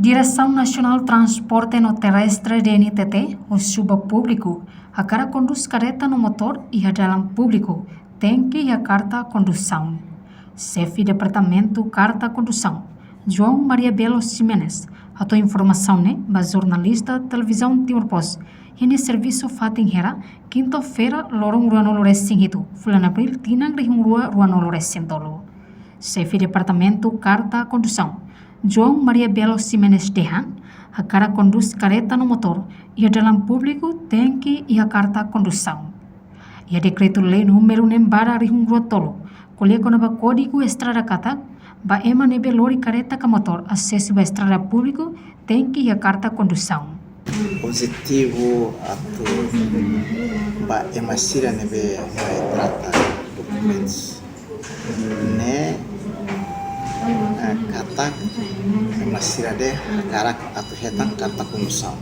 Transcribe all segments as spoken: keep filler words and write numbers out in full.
Diresaun Nasionál Transporte no Terrestre, D N T T, husu ba públiku hakarak kondús kareta no motór iha dalan públiku tenke iha karta kondusaun. Xefe Departamentu Karta Kondusaun, João Maria Belo Ximenes, hato'o informasaun ne'e ba jornalista Televizaun Timor Post iha nia servisu fatin hera, kinta-feira, loron ruanulu-resin-hitu fulan Abríl, tinan rihun rua ruanulu-resin-tolu. Xefe Departamentu Karta Kondusaun, João Maria Belo Ximenes, dehan hakarak kondús kareta no motór iha dalan públiku tenke iha karta kondusaun. Iha Dekretu-Lei númeru neen barra rihun rua tolu, ko'alia kona-ba Kódigu Estrada, katak ba ema ne'ebé lori kareta ka motór asesu ba estrada públiku tenke iha karta kondusaun. Objetivu atu ba ema sira ne'ebé mai trata dokumentus ne'e, eh, katak ema sira ne'e hakarak atu hetan karta kondusaun.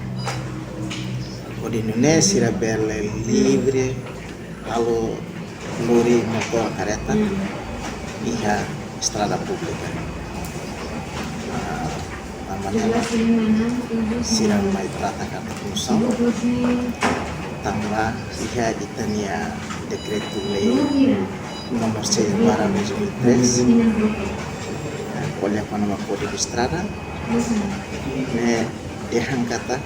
Hodi nune'e sira bele livre halo lori motór, kareta iha estrada públika. Ah, tanba ne'e mak sira mai trata karta kondusaun, tanba iha ita-nia Dekretu-Lei nomor seis barra dois mil e três, eh, ko'alia kona-ba Kódigu Estrada, ne'e dehan katak,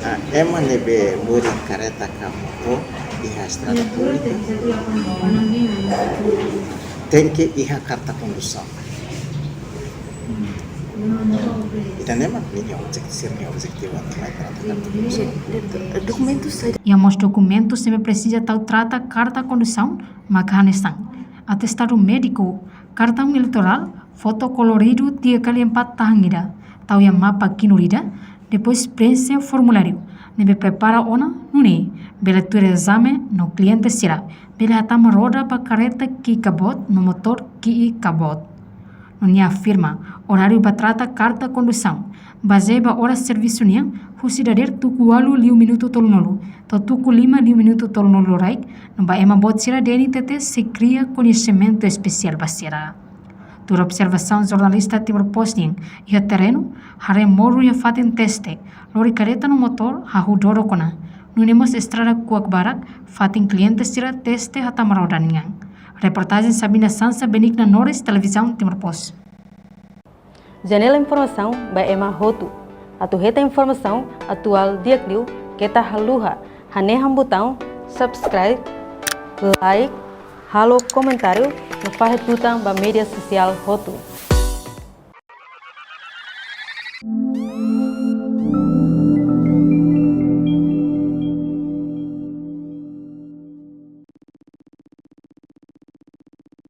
ah, ema ne'ebé lori kareta ka motór iha estrada públika tenke iha karta kondusaun. Ida-ne'e mak ninia objek-, sira-nia objetivu atu mai trata karta kondusaun. Dokumentus saida? Iha mós dokumentus ne'ebé presiza tau trata karta kondusaun, mak hanesan atestadu médiku, kartaun eleitorál, foto koloridu tiga kali empat tahun ida, tau iha mapa kinur ida, depois prenxe formuláriu ne'ebé prepara ona, nune'e bele tuir ezame no kliente sira bele hatama roda ba kareta ki'ik ka boot no motór ki'ik ka boot. No nia afirma oráriu ba trata karta kondusaun bazeia ba oras servisu nian, husi dadeer tuku ualu liu minutu tolunulu to'o tuku lima liu minutu tolunulu loraik, no ba ema boot sira D N T T sei kria koñesimentu espesiál ba sira. Tuir observasaun jornalista Timor Post nian, iha terrenu, haree moru iha fatin teste, lori kareta no motór hahú dodok ona. Nune'e mós estrada kuak barak, fatin kliente sira teste hatama roda nian. Reportajen Sabina Sansa, Benigna Norris, Televizaun Timor Post. Janela informasaun ba ema hotu. Atu hetan informasaun atuál di'ak liu, keta haluha hanehan butaun subscribe, like, halo komentáriu no fahe tutan ba média sosiál hotu.